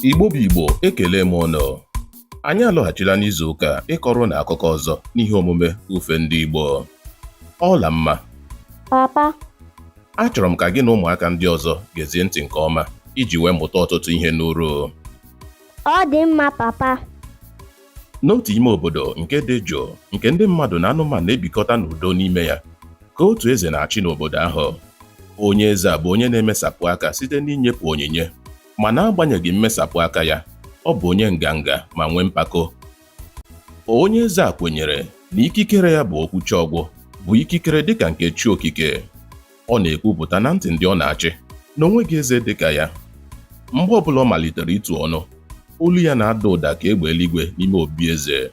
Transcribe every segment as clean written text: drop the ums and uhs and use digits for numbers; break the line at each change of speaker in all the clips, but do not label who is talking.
Igbo bụ Igbo, ekele m ụnụ. Anyị alọghachila n'izu ụka ịkọrọ ụnụ akụkọ ọzọ n'ihe omume Ufe Ndị Igbo. Ọlamma.
Papa.
Achọrọ m ka gị na ụmụaka ndị ọzọ gezie ntị nke ọma iji wee mụta ọtụtụ ihe n'uru.
Ọ dị mma, papa.
N'otu ime obodo nke dị jụụ nke ndị mmadụ na anụmanụ na-ebikọta n'udo n'ime ya, ka otu eze na-achị n'obodo ahụ. Onye eze a bụ onye na-emesapụ aka site n'inyepụ onyinye, ma n'agbanyeghị mmesapụ aka ya, ọ bụ onye nganga ma nwee mpako. Onye eze a kwenyere na ikikere ya bụ okwuchi ọgwụ bụ ikikere dịka nke chi okike. Ọ na-ekwupụta na ntị ndị ọ na-achị na o nweghị eze dị ka ya. Mgbe ọbụla ọ malitere itu ọnụ, olu ya na-ada ụda ka egbe eluigwe n'ime obi eze.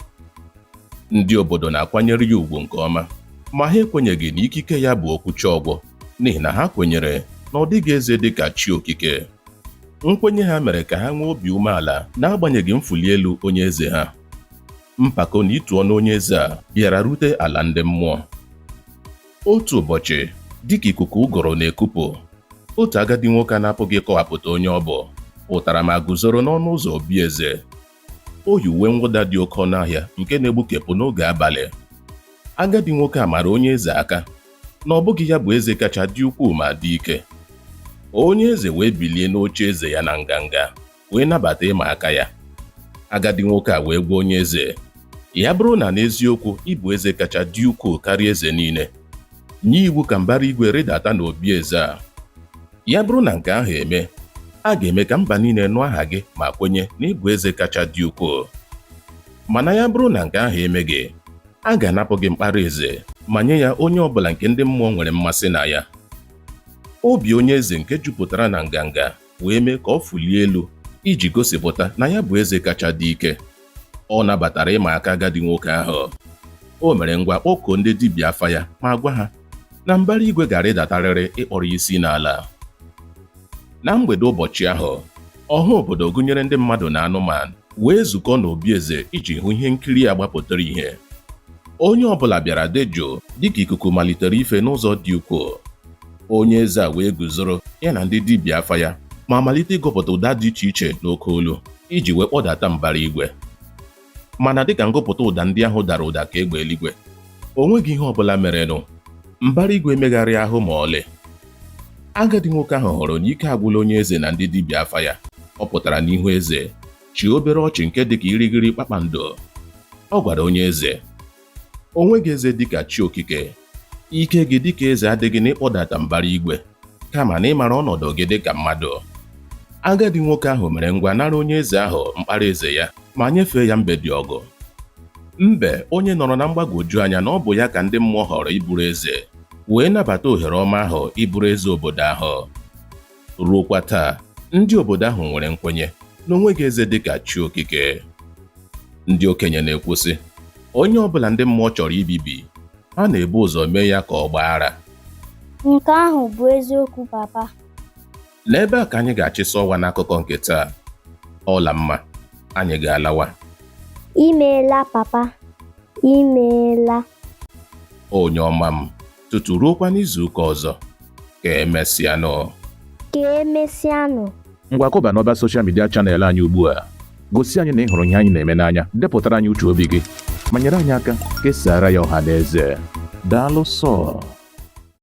Ndị obodo na-akwanyere ya ugwu nke ọma, ma ha ekwenyeghị na ikike ya bụ okwuchi ọgwụ n'ihi na ha kwenyere na ọ dịghị eze dị ka chi okike. Nkwenye ha mere ka ha nwee obi umeala n'agbanyeghị mfuli elu onye eze ha. Mpako na itu ọnụ onye eze a bịara rute ala ndị mmụọ. Otu ụbọchị, dịka ikuku ụgụrụ na-ekupụ, otu agadi nwoke a na-apụghị ịkọwapụta onye ọ bụ pụtara ma guzoro n'ọnụ ụzọ obi eze. O yi uwe mwụda dị oke ọnụ ahịa nke na-egbukepụ n'oge abalị. Agadi nwoke a mara onye eze aka na ọ bụghị ya bụ eze kacha dị ukwuu ma dị ike. Onye eze wee bilie n'oche eze ya na nganga wee nabata ịma aka ya. Agadi nwoke a wee gwa onye eze, ya bụrụ na n'eziokwu ị bụ eze kacha dị ukwuu karịa eze niile, nye iwu ka mbara igwe rịdata n'obi eze a. Ya bụrụ na nke ahụ eme, a ga-eme ka mba niile nụ aha gị ma kwenye na ị bụ eze kacha dị ukwuu. Mana ya bụrụ na nke ahụ emeghị, a ga-anapụ gị mkpara eze ma nye ya onye ọ bụla nke ndị mmụọ nwere mmasị na ya. Obi onye eze nke jupụtara na nganga wee mee ka ọ fụlie elu iji gosipụta na ya bụ eze kacha dị ike. Ọ nabatara ịma aka agadi nwoke ahụ. O mere ngwa kpọkuo ndị dibịa afa ya ma gwa ha na mbara igwe ga-arịdatarịrị ịkpọrọ ya isi n'ala. Na mgbede ụbọchị ahụ, ọha obodo gụnyere ndị mmadụ na anụmanụ wee zukọ n'obi eze iji hụ ihe nkiri a gbapụtara ihe. Onye ọbụla bịara dị jụụ dịka ikuku malitere ife n'ụzọ dị ukwuu. Onye eze a wee guzoro ya na ndị dibịa afa ya ma malite ịgụpụta ụda dị iche iche n'oke olu iji wee kpọdata mbara igwe. Mana dịka ngụpụta ụda ndị ahụ dara ụda ka egbe eluigwe, o nweghị ihe ọbụla merenụ. Mbara igwe emegharị ahụ ma ọlị. Agadi nwoke ahụ hụrụ na ike agwụla onye eze na ndị dibịa afa ya. Ọ pụtara n'ihu eze, chịa obere ọchị nke dịka irighiri kpakpando. Ọ gwara onye eze, o nweghị eze dịka chi okike. Ike gị dịka eze adịghị n'ịkpọdata mbara igwe, kama na ịmara ọnọdụ gị dịka mmadụ. Agadi nwoke ahụ mere ngwa nara onye eze ahụ mkpara eze ya ma nyefee ya Mbediogu. Mbe, onye nọrọ na mgbagwoju anya na ọ bụ ya ka ndị mmụọ họrọ ịbụrụ eze, wee nabata ohere ọma ahụ ịbụrụ eze obodo ahụ. Ruokwa taa, ndị obodo ahụ nwere nkwenye na o nweghị eze dịka chi okike. Ndị okenye na-ekwu sị, onye ọbụla ndị mmụọ chọrọ ibibi, ha na-ebu ụzọ mee ya ka ọ gbaa ara.
Nke ahụ bụ eziokwu, papa.
N'ebe a ka anyị ga-achịsa ọwa n'akụkọ nke taa. Ọlamma, anyị ga-alawa.
Imeela, papa. Imeela.
Onye ọma m, tutu ruokwa n'izu ụka ọzọ. Ka emesịanụ.
Ka emesịanụ.
Ngwa kụba n'ọba social media channel anyị ugbu a. Gosi anyị na ị hụrụ ihe anyị na-eme n'anya, depụtara anyị uche obi gị, ma nyere anyị aka kesaara ya ọha na eze. Daalụ sọ.